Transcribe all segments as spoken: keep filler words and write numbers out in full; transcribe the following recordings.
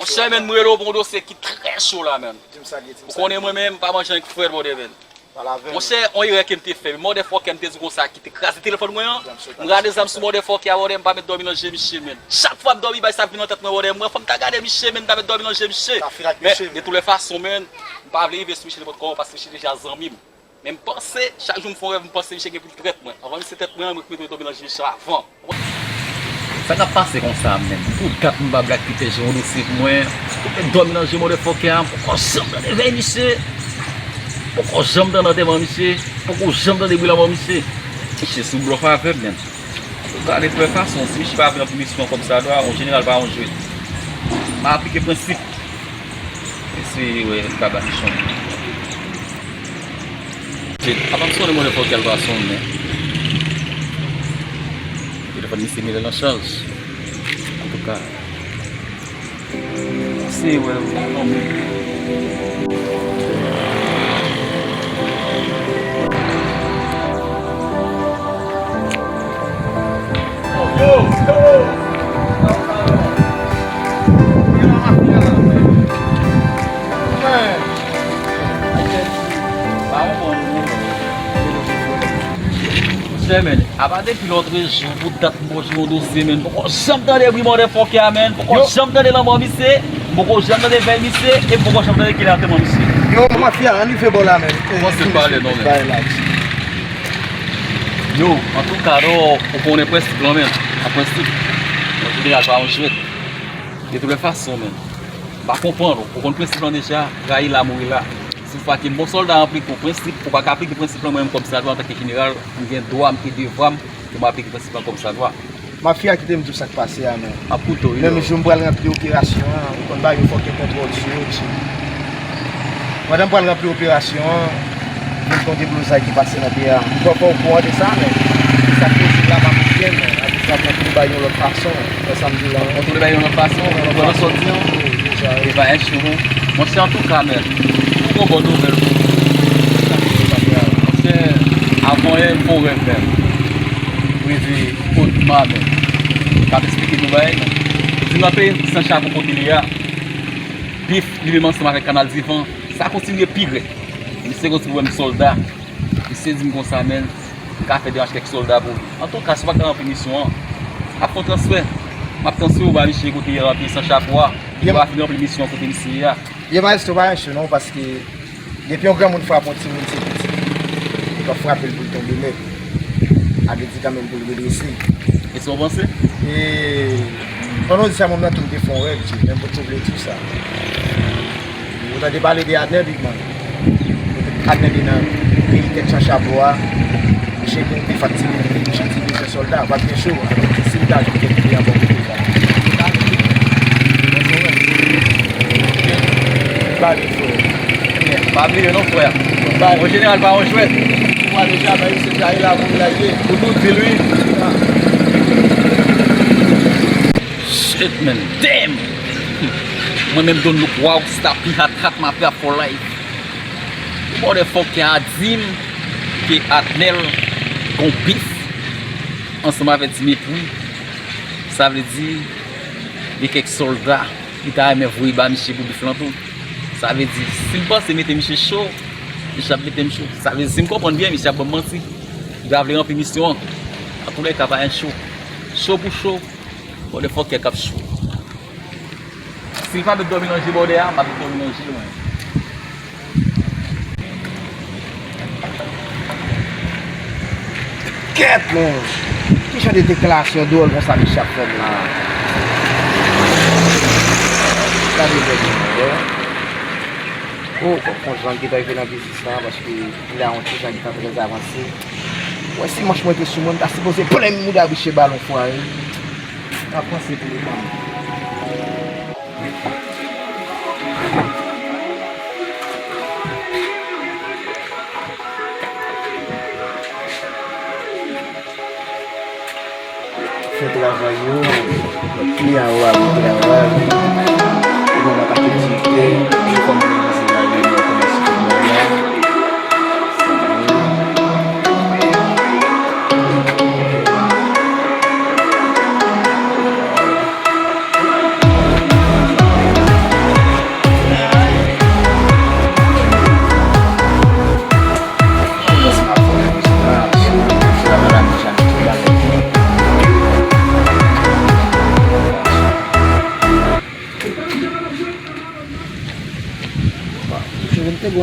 Monchè, men, m rele w pou yon dosye ki trè cho la, men. Ou konnen mwen menm, m pa manje anyen k frèt, brother, men. Monchè, yon erè ke m te fè. Motherfucker, m te di w konsa, kite kraze telefòn mwen an. M rale zam sou motherfucker a, brother, m pa mèt dòmi nan je misye, men. Chak fwa m dòmi, bay sa vin nan tèt mwen, brother, m wè fò m ta gade misye, men m ta mèt dòmi nan je misye. Men, de toutes les façons, men, m pa vle rive sou misye nenpòt kòman, paske misye deja zanmi m. Men m panse, chak jou m fè yon rèv, m panse misye gen pou l trèt mwen. Anvan misye trèt mwen an, mwen k mete dòmi nan je misye avan. Sa k ap pase konsa menm? Pou dat m pa Black Peter jere yon dosye pou mwen. Pou mwen dòmi nan je motherfucker a, m poko janm tande vèy misye. M poko janm tande antèman misye. M poko janm tande bri lanmò misye. Misye sou blòf avè m menm. Gade frè fason, si misye pa vin an pwinisyon kòmsadwa, yon jeneral pa yon jwèt. M aplike prensip. Eseye wè li pa ba misyon. Avan m sonnen mwen nenpòt kèl fason, men telefòn misye mele nan chaj. Antouka, eseye wè yon moun. Monchè, men, apa depi lòtrejou pou dat m poko jere yon dosye, men, m poko janm tande bri motherfucker a, men, m poko janm tande lanmò misye, m poko janm tande vèy misye, e m poko janm tande kilè antèman misye. Yo, mafya, ann rive bò la, men. Kòmanse pale non, men. Yo, antouka, non, ou konnen prensip lan, men. An prensip, an jeneral pa yon jwèt. De toutes les façons, men. M pa konprann ou. Ou konn prensip lan deja, rayi la, mouri la. Si w pa gen bon sòlda, aplike yon prensip, ou pa ka aplike prensip lan, mwen menm kòmsadwa, antanke jeneral, m gen dwa, m gen devwa m pou m aplike prensip lan kòmsadwa. Mafya, kite m di w sa k pase a, men. M ap koute w, wi. Menm jou m pral rantre operasyon an, ou konn bagay yo fòk gen kontwòl sou yo, ti. Pandan m pral rantre operasyon an, vin gen yon deblozay ki pase nan peyi a. M kwè w okouran de sa, men sa k posib la pa pou byen, men. Avèk sa, kontwole bagay yon lòt fason. Wè sa m di w la, wi. Kontwole bagay yon lòt fason, ou konprann sa w di an? Wi, deja, wi. E pa enchou, non. Monchè, antouka, men, ou gon bon nouvèl pou mwen. Monchè, avan yè, m fè yon rèv, men. Ou di, Kot Mamen k ap esplike nou bagay, non. Di nan peyi san chapo kote li a, Bif, li menm ansanm avèk Kanal Divan, sa kontinye pi rèd. Misye kontinye wè m sòlda. Misye di m konsa, men, m ka fè demach kèk sòlda pou li. Antouka, si w pa ka ranpli misyon an, ap fè yon transfè. M ap transfere w ba misye kote li ranpli san chapo a. Li va fin ranpli misyon an kote misye ye a. Ye maestro, pa yon cho non, paske depi yon granmoun frape yon timoun, se piti. Li ka frape l pou l tonbe nèt. Sa vle di kanmenm pou l redrese. E sa w panse? E pandan w di sa, mwen menm tou m te fè yon rèv, Dye, men m potko vle di w sa. Ou tande pale de Adner, Big Man? Adner te nan peyi tèt chan chapo a. Misye konte fak ti, ti bezwen sòlda, pa t gen cho. Si m ta jwenn kèk kle a bò kote sa. Bale, frè. Pa bliye non, frè. Yon jeneral pa yon jwèt. Ou pa deja bay misye sa, e la pou l la ye. Pou tout vil, wi. Shit, man. Damn! Mwen menm don't look wow, stop, pi hot, hot, mafya for life. Motherfucker a di m ke Adner gon bif ansanm avèk Ti Mepri. Sa vle di, gen kèk sòlda ki ta renmen voye ba misye pou bif lan tou. Sa vle di, si m panse mete misye cho, misye ap mete m cho. Sa vle di, si m konprann byen, misye ap ban m manti. Li pa vle ranpli misyon an. Antoulèka, pa gen cho. Cho pou cho, motherfucker k ap cho. Si l pa mèt dòmi nan je bòdè a, m pa mèt dòmi nan je mwen. Kèt, men! Ki jan de deklarasyon dwòl konsa misye ap fè m la? Gade nèg mwen, wè. O, kòm fon jan l gentan rive nan biznis la, paske kounye a yon ti jan gentan trè avanse. Wè, si manch mwen te sou mwen, m ta sipoze plen mouda bouche balon fwa, wi. M ap panse pou li kanmenm. Fè travay yo, lòt kliyan yo a bon travay. Epi m atake direktè, yo fè m reyalize la, yo fè m reyalize tout bagay la.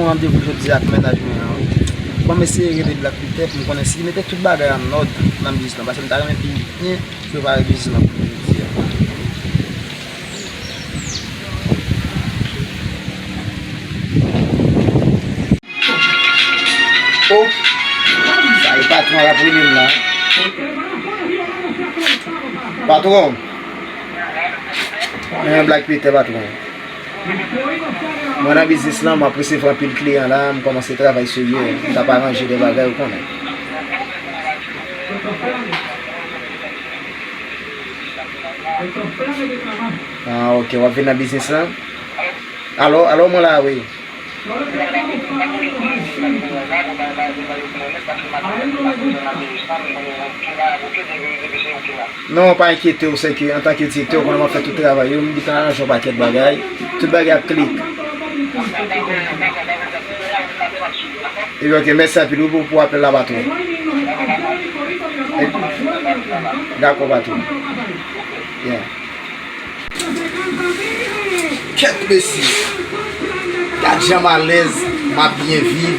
Randevou jodi ak mennaj mwen an wi. Ban m eseye rele Black Peter pou m konnen si li mete tout bagay an nòd nan biznis lan, paske m ta renmen pi byen prepare biznis lan pou jodi a. Oh! Sa e patwon ap rele m la. Patwon! Mwen Black Peter, patwon. Mwen nan biznis lan, m ap resevwa anpil kliyan la, m kòmanse travay serye, m t ap aranje de bagay, ou konnen. Ah, ok, w ap vin nan biznis lan? Alo, alo, mwen la, wi. Non, pa enkyete w, se ke antanke direktè, ou konnen m ap fè tout travay yo, m gentan aranje yon pakèt bagay, tout bagay ap klik. Epi, ok, mèsi anpil wi pou, pou apèl la, patwon. Dakò, patwon. Yeah. Kèt mesye! Gad jan m alèz, m ap byen viv.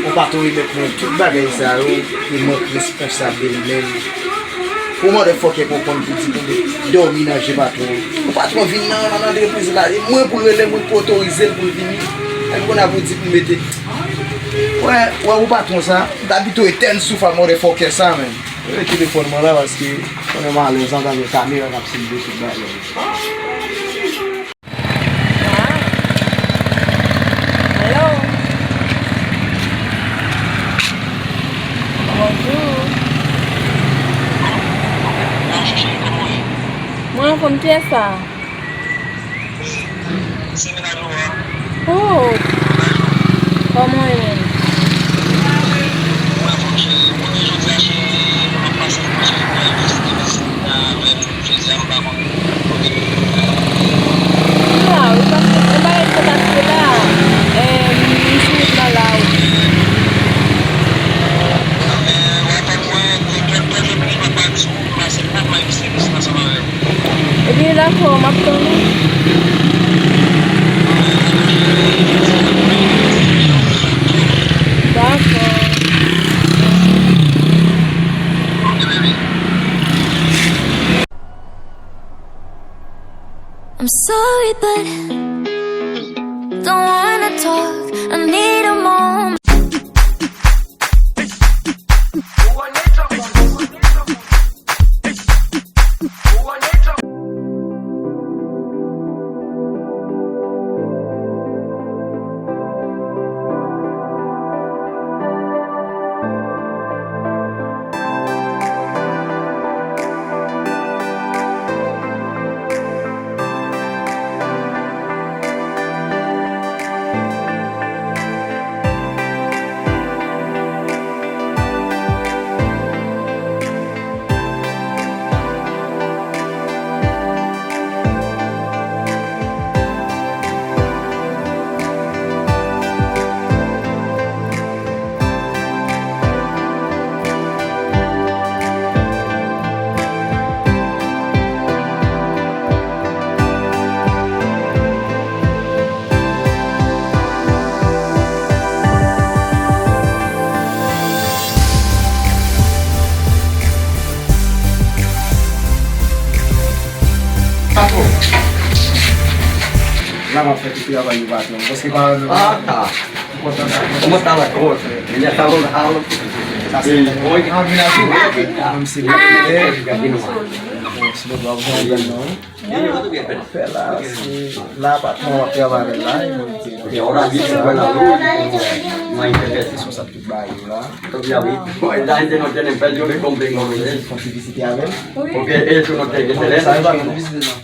Yon patwon remèt mwen tout bagay sa yo, e mank responsab de li menm. Pou motherfucker konprann pou di pou dòmi nan je patwon. Yon patwon vin nan, nan antrepriz la, e mwen pou rele, mwen pou otorize l pou l vini. Epi kounye a pou di pou l mete. Wè, wè, yon patwon sa, m ta pito etèn souf a motherfucker sa, menm. Rele telefòn mwen la, paske konnen m alèz antanke kamera k ap filme tout bagay. Hello. Bonjou. Mwen anfòm, kiyès sa? Oh, kòman w ye menm? M la wi, paske yon bagay ki fèk ap rive la, eh, m sou wout mwen la wi. Ebyen, dakò, m ap tann ou. Dakò. I'm sorry, but don't wanna talk. I need a moment. Patwon. La m ap fè tout travay yo, patwon. Paske pa... Ah, ah. Mwen kontan sa. Mwen ta la kòz. Mwen ta la kòz. Sa se mwen. An vin avè mwen. Mwen se mwen. Bon, si mwen pa vin avè mwen. Fè la, se la patwon w ap travay avè l la, e mwen ki te responsab tout bagay yo la. Fè yon ti vizite avè l. Sa yo pa fè vizite non.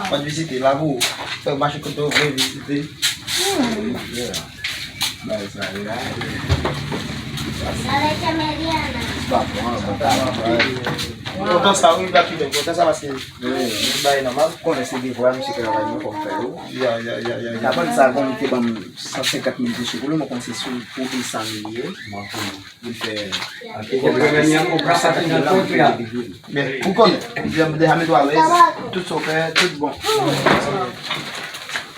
Fè vizite la pou ou. Fè mache kote w vle vizite. Yeah. Bagay sa yo la. Sa se... Patwon an, patwon an. Kontan sa wi, Black Cuban, kontan sa paske... Wi, wi. Bay nòmal. Konnen se devwa misye travay mwen kòm fè yo. Ya, ya, ya, ya, ya. Kabann sa, konnen te ban m san senkant mil peso pou li, mwen konnen se sou pwomès sa li ye. Mwen konnen. Li fè. Men, ou konnen, deja mete w alèz, tout sa w fè, tout bon.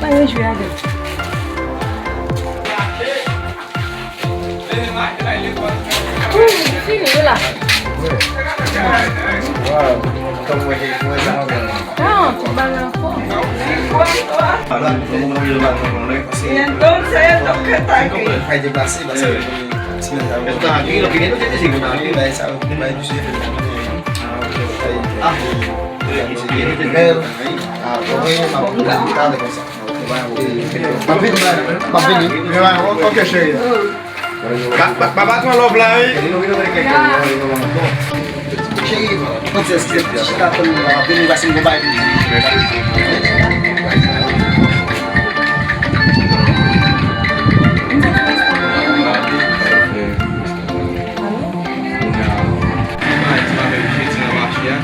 Mwen rejwi avè w. Ooh, fini, wi la. Wow. Kòman w te, kòman w te? Ah, tout bagay anfòm. Y entonces lo que está aquí. Está aquí, lo que viene es que está aquí. Ah, ok. Ah, ok. M ap vini, m ap vini. Ok, cheri. Ba, ba, ba, ba, pran lòv la, wi. Cheri, pran ti eskize, ti chita tann m la, m ap vini, pase m gon bagay pou di. Alo? Ti bagay, ti bagay, ti nan mache a.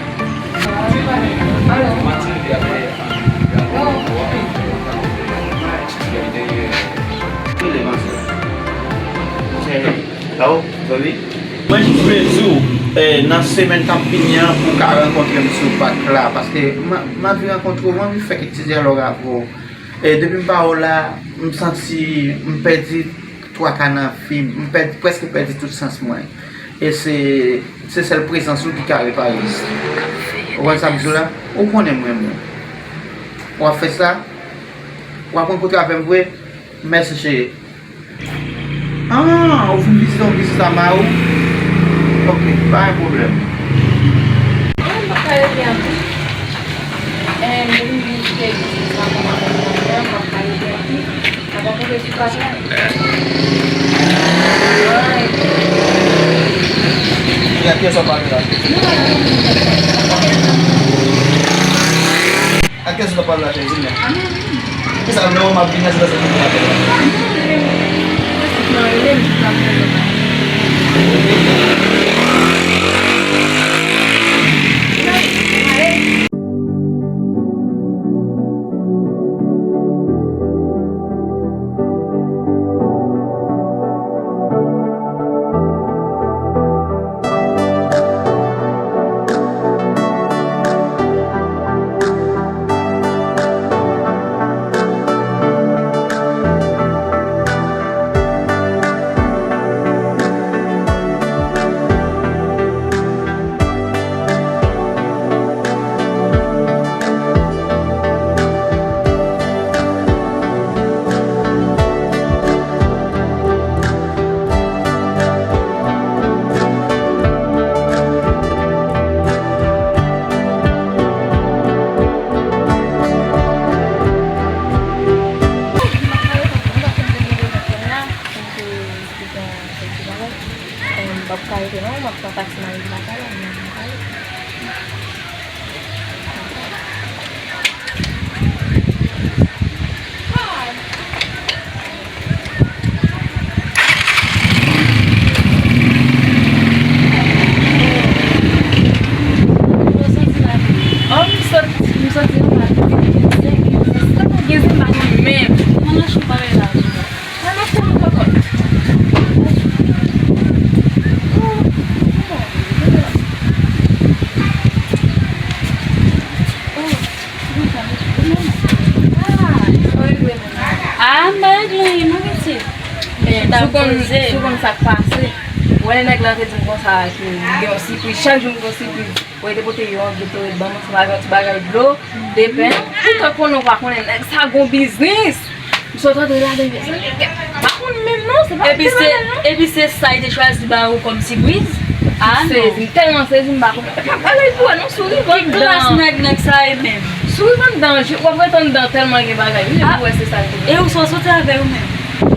Mwen jis vle di w, eh, nan semèn k ap vini an, pou w ka rankontre m sou pak la, paske m, m anvi rankontre w, m anvi fè kèk ti dyalòg avè w. E depi m pa wè w la, m santi m pèdi twa ka nan vi m, m pèdi, prèske pèdi tout sans mwen. E se, se sèl prezans ou ki ka repare m. Ou konn sa m di w la? Ou konnen m renmen w. W ap fè sa? W ap rankontre avè m vre? Mèsi, cheri. Ah, ou vin vizite yon biznis a mari w? Ok, pa gen pwoblèm. Mwen, m p ap ka rete anpil. Em, m vin vizite biznis la pou mwen menm, m p ap ka rete anpil. Sa pa kote sou paj la? Wi. Kiyès w ap pale la? Ak kiyès w t ap pale la, cheri? Di m non. Poukisa lè w m ap vini an, se lè sa w t ap pale la? M p ap ka rete non, m ap pran taksi m ale lakay la, m ale. Oh, m sot, m soti anba. Gen zen pa konn menm. Nan machin pa la. Ah, m pa regle anyen non, pitit. Men ta Ou konn, ou konn sa k pase. Ou wè nèg la te di m konsa ke li gen yon sipriz. Chak jou m gen yon sipriz. Ou te pote yon gato, ban m yon ti bagay, yon ti bagay dlo, de pen. Ou ka konnen ou pa konnen nèg sa gon biznis. M sot antre ladan, mezanmi, pa konn menm non, se pa epi se, epi se sa li te chwazi ba ou kòm sipriz? Ah non. Sezi, m tèlman sezi, m pa konn. Bagay pou wè non, souri vann dan. Ki klas nèg, nèg sa ye menm? Souri vann dan, w ap ret anndan tèlman gen bagay. Wi, pou wè se sa l te. E ou sot soti avè ou menm?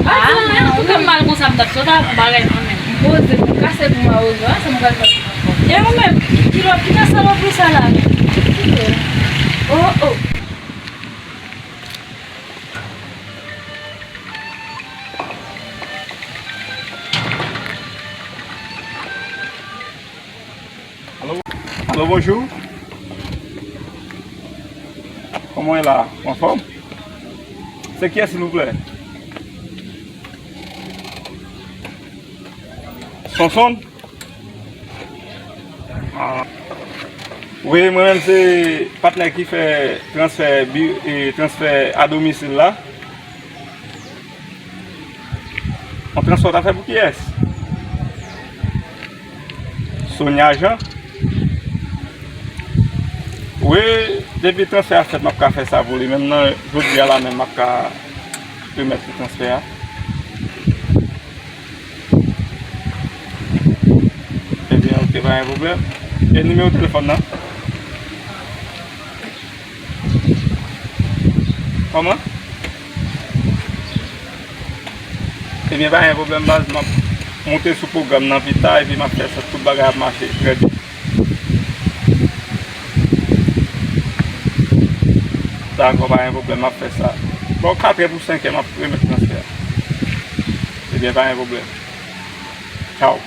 Ah non, ou fè m mal konsa, m t ap sot avè w bagay mwen menm. M poze pou m kase pou mawozo a, sa m pral fè pou mwen. E ou menm, ki lòt, ki nan salopri sa la menm? Oh, oh. Alo, alo, bonjou. Kòman w ye la? Ou anfòm? Se kiyès, silvouplè? Sonson? Ah. Wi, mwen menm se patnè ki fè transfè bi-, e, transfè a domisil la. Yon transfè w ta fè pou kiyès? Sonia Jean? Wi, depi transfè a fèt, m ap ka fè sa pou li. Menm nan jodi a la menm, m ap ka remèt li transfè a. Ebyen, oke, pa gen pwoblèm. E nimewo telefòn nan? Kòman? Ebyen, pa gen pwoblèm, baz, m ap moute sou pwogram nan pita, epi m ap fè sa, tout bagay ap mache trè byen. Dakò, pa gen pwoblèm, m ap fè sa. Bò katrè pou senkè, m ap remèt transfè a. Ebyen, pa gen pwoblèm. Tchaw.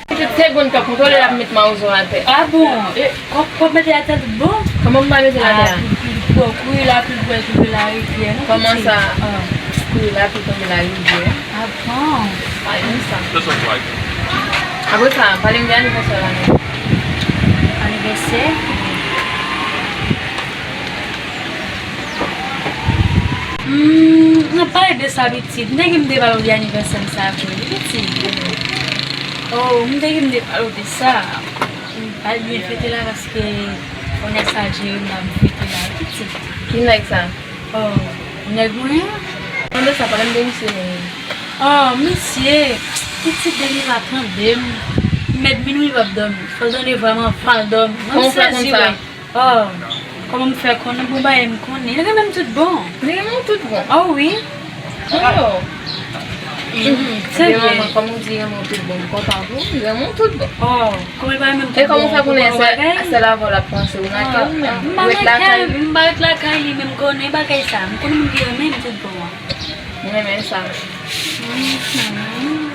Pitit segonn k ap kontwole l ap met mawozo atè. Ah bon? E, kòb, kòb mete atè tout bon? Kòman m pa mete l atè a? Ah, pou, pou, pou kouri lapli, pou al tonbe larivyè, non, pitit? Kòman sa? Ah. Kouri lapli tonbe larivyè? Ah bon? Pa gen sa. Apre sa, pale m de anivèsè w la non. Anivèsè? Hmm, n ap pale de sa, pitit. M te gen m te pale w de anivèsè m sa vre, wi, pitit. Oh, m te gen m te pale w de sa. M pa t byen fete la paske yon nèg sa jere m la, m fete la, wi, pitit. Ki nèg sa? Oh, nèg mwen an? Mande sa, pale m de misye non. Oh, misye, pitit, depi l pa tande m, m mèt minwi l p ap dòmi. Fò l tande vwa m anvan l dòmi. Mwen m sezi, wè. Oh, kòman m fè konnen? Bon, bagay m konnen. Li renmen m tout bon. Li renmen w tout bon? Oh wi. Oh. Mhm. Se vre. Kòman ou di renmen w tout bon? M kontan pou ou, li renmen w tout bon. Oh, kòman li pa renmen m tout bon? E kòman w fè konnen se sèl avè w l ap panse? Ou nan kè ou menm? Ou ret lakay li? M pa ret lakay li, men m konnen bagay sa. M konnen moun ki renmen m tout bon an. Mwen renmen sa. Mhm.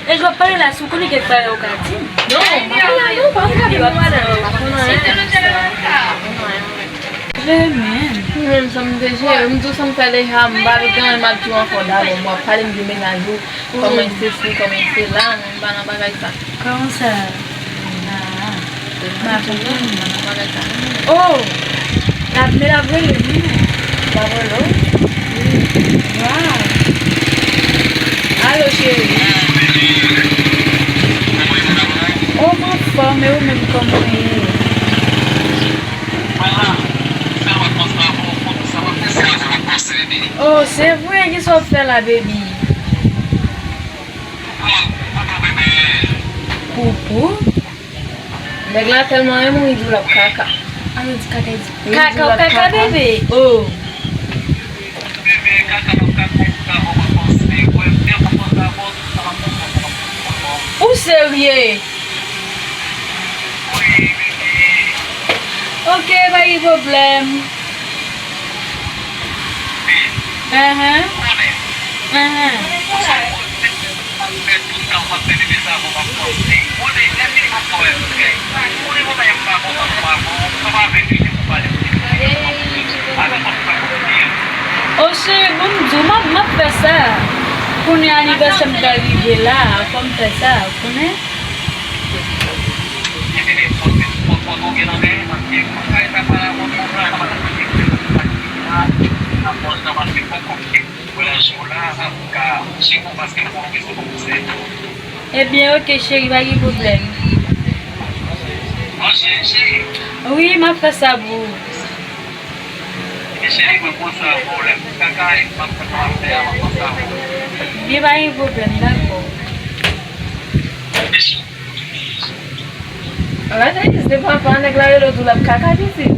E jan w ap pale la, si w konnen kèk bagay ou ka di m. Non, pa konnen non, pa konnen non, madanm, pa konnen anyen. Renmen. Mwen menm, sa m te jere, m di w sa m fè deja, m pa vle gen anyen m ap di w ankò dabò. M w ap pale m de mennaj ou, kòman sesi, kòman sela, mwen m pa nan bagay sa. Kòman sa? Ah. Oh! L ap, men l ap rele m wi. L ap rele w? Wi. Waw. Alo, cheri. Oh, m anfòm, e ou menm, kòman w ye? Oh, se vre, kisa w ap fè la, baby? Poupou? Nèg la tèlman renmen w, li di w l ap kaka. An nou di kaka, li di kaka, w kaka, bebe. Oh. Ou serye? Ok, pa gen pwoblèm. Ahan. Ahan. O cheri, bon, m di w, m ap, m ap fè sa. Kounye a anivèsè m pral rive la, fò m fè sa, ou konnen. Ebyen, oke, cheri, pa gen pwoblèm. Wi, m ap fè sa pou ou. Ebyen, pa gen pwoblèm, dakò. Ala Denise, depi anvan nèg la rele w di w l ap kaka pitit.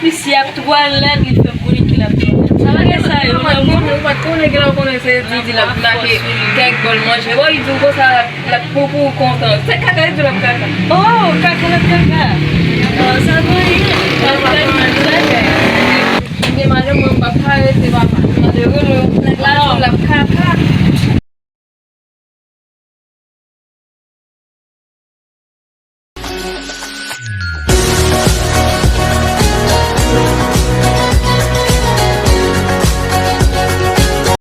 Misye ap twò lèd, li fè m konnen ke l ap twò lèd. Sa bagay sa yo, lanmou. Ou pa t konnen, gen lè w konnen se di, di l ap lage kèk bòl manje. Bon, li di w konsa, l ap, l ap pou, pou w kontan. Se kaka, li di l ap kaka. Oh, kaka, l ap kaka. Oh, sa